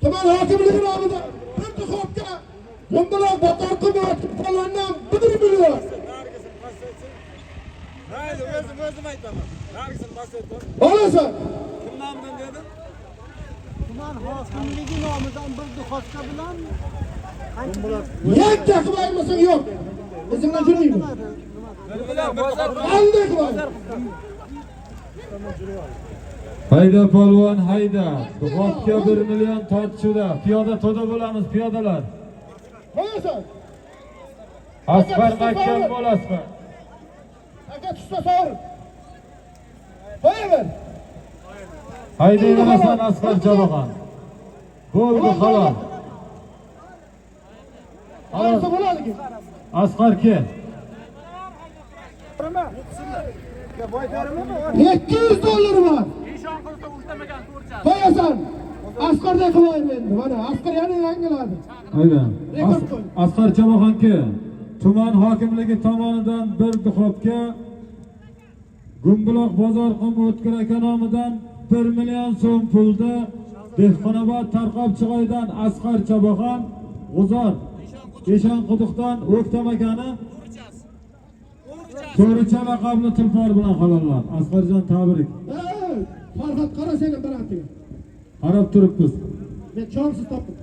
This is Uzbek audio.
Tuman hokimligi nomidan bir duxobga Gumbuloq Botorqum polvondan 1 million. Mayli, o'zim aytaman. Nargisini bosib. Olasan. Kim nomidan dedin? Tuman hokimligi nomidan bir duxotka bilan Yakka qilib aytmasang yo'q. Izingdan yurmayman. Qanday qilib ayt? Hayda polvon hayda. Duxobga 1 million tortishuvda. Piyoda to'da bo'lamiz, piyodalar. Qo'yasan. Asqar mahkam bo'l, Asqar. Aka tushsa sor. Qo'yaver. Haydayverasan Asqar Chobag'on. Bo'ldi halol. Ayirsa bo'ladi ki. Asqar kel. 200 dollar bor. Qo'yasan. Asqarday qilib ayir endi. Mana Asqar yana yangiladi. Hayda. Rekord qo'y. Asqar Chobag'onki tuman hokimligi tomonidan bir duxobga Gumbuloq Bozorqum O'tkir aka nomidan 1 million so'm pulda Dehqonobod Tarqobchig'oydan Asqar Chobag'on, G'uzor Eshonquduqdan O'ktam akani To'richa laqabli tulpor bilan halollar. Asqarjon, tabrik. Ey, Farhod, qara seni bir atiga. Qarab turibmiz. Men chonsiz topdim.